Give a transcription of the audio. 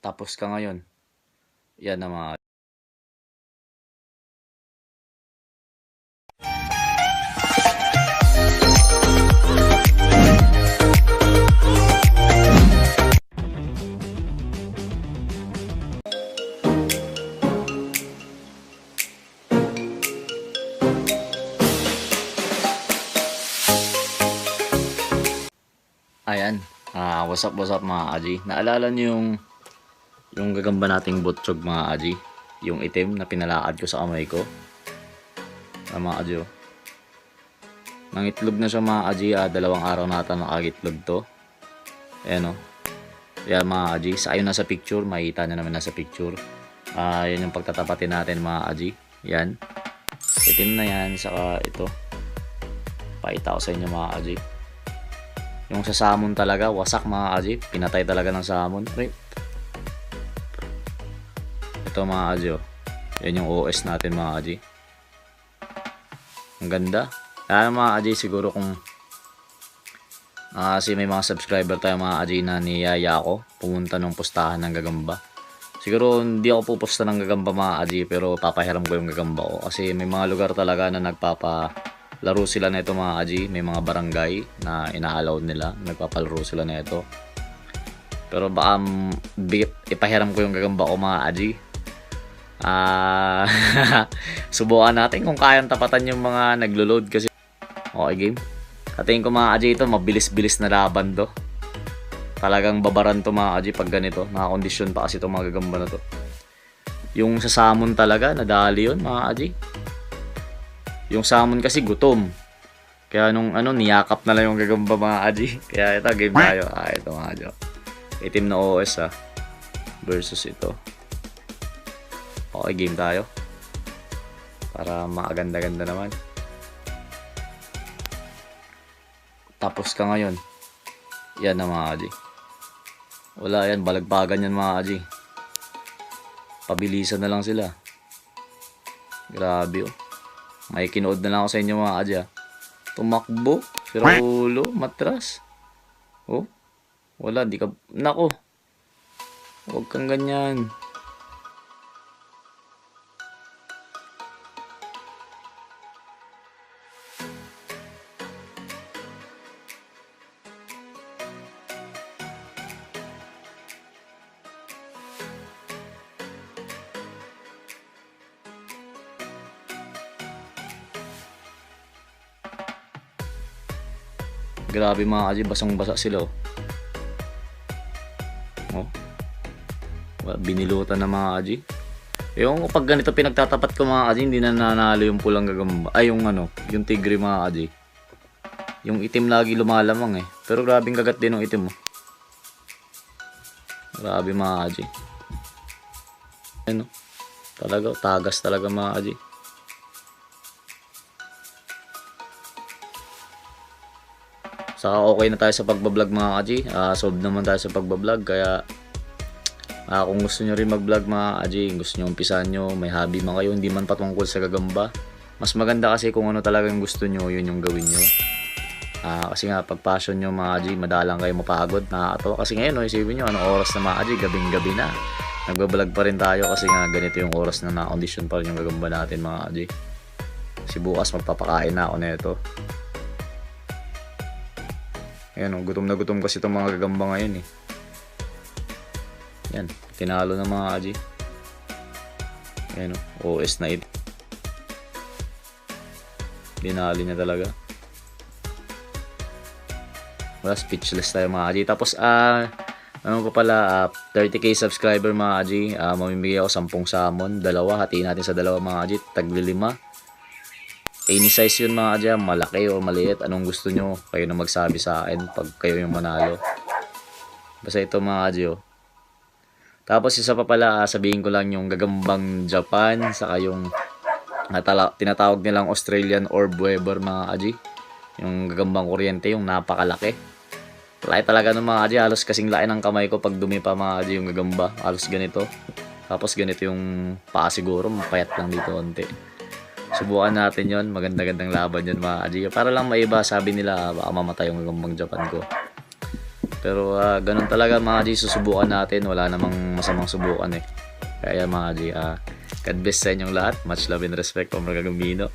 Tapos ka ngayon. Yan ang mga Ayan. What's up mga aji. Naalala niyo yung gagamba nating butchog mga aji? Yung itim na pinalakad ko sa kamay ko. Mga aji oh. Nangitlog na siya mga aji. 2 araw na ata nakagitlog to. Ayan oh. Ayan mga aji. Sa ayun nasa picture. Makikita nyo naman nasa picture. Yan yung pagtatapatin natin mga aji. Yan. Itim na yan. Saka ito. Pakita ko sa inyo mga aji. Yung sa salmon talaga, wasak mga aji. Pinatay talaga ng salmon. Aray. Ito mga aji oh. Yan yung OS natin mga aji. Ang ganda. Kaya mga aji siguro kung kasi may mga subscriber tayo mga aji na niyaya ko pumunta ng pustahan ng gagamba. Siguro hindi ako pupusta ng gagamba mga aji, pero papahiram ko yung gagamba ko. Kasi may mga lugar talaga na nagpapalaro sila nito mga aji. May mga barangay na inaalaw nila, nagpapalaro sila nito. Pero baka ipahiram ko yung gagamba ko mga aji. Subukan natin kung kayang tapatan yung mga naglo-load kasi. Okay game. Sa tingin ko mga aji ito, mabilis-bilis na laban to. Talagang babaran to mga aji pag ganito. Nakakondisyon pa kasi itong mga gagamba na to. Yung sa salmon talaga, nadali yun mga aji. Yung salmon kasi gutom. Kaya nung ano, niyakap na lang yung gagamba mga aji. Kaya ito, game tayo. Ito mga aji. Itim na OS ah. Versus ito. Okay, game tayo. Para makaganda-ganda naman. Tapos ka ngayon. Yan na mga aji. Wala yan, balagpagan yan mga aji. Pabilisan na lang sila. Grabe oh. May kinood na lang ako sa inyo mga aji ah. Tumakbo, sira ulo, matras. Oh, wala, di ka, nako. Huwag kang ganyan. Grabe mga aji, basang-basa sila oh. Oh. Binilutan na mga aji. Yung pag ganito pinagtatapat ko mga aji, hindi na nanalo yung pulang gagamba. Ay, yung ano, yung tigre mga aji. Yung itim lagi lumalamang eh. Pero grabing kagat din ng itim oh. Grabe mga aji. Ano? Talaga, tagas talaga mga aji. Saka okay na tayo sa pagbablog mga aji. Solve naman tayo sa pagbablog. Kaya kung gusto nyo rin mag-vlog mga aji, gusto nyo umpisahan nyo, may hobby man kayo, hindi man patungkol sa gagamba. Mas maganda kasi kung ano talaga yung gusto nyo, yun yung gawin nyo. Kasi nga pag passion nyo mga aji, madalang kayo mapagod, nakakatawa. Kasi ngayon, no, isipin nyo, anong oras na mga aji, gabing-gabi na. Nagbablog pa rin tayo kasi nga ganito yung oras na na-condition pa rin yung gagamba natin mga aji. Kasi bukas magpapakain na ako nito. Ayan oh, gutom na gutom kasi itong mga gagamba ngayon eh. Yan, tinalo na mga aji. Ayan oh, OS na ito. Dinali niya talaga. Wala, speechless tayo mga aji. Tapos, ano pa pala, 30k subscriber mga aji. Mamimigay ako 10 salmon. Dalawa, hatiin natin sa dalawa mga aji. Tagli 5. Any size yun mga aji, malaki o maliit, anong gusto nyo, kayo na magsabi sa akin pag kayo yung manalo. Basta ito mga aji oh. Tapos isa pa pala, sabihin ko lang yung gagambang Japan, saka yung tinatawag nilang Australian Orb Weaver mga aji. Yung gagambang kuryente, yung napakalaki. Laki talaga ng mga aji, halos kasing laki ng kamay ko pag dumipa mga aji yung gagamba. Halos ganito. Tapos ganito yung paa siguro, mapayat lang dito konti. Subukan natin yon, maganda-gandang laban yun mga aji. Para lang maiba, sabi nila baka mamatay yung gagambang Japan ko. Pero ganun talaga, mga G, susubukan natin. Wala namang masamang subukan eh. Kaya, mga G, God bless sa inyong lahat. Much love and respect from Gambino.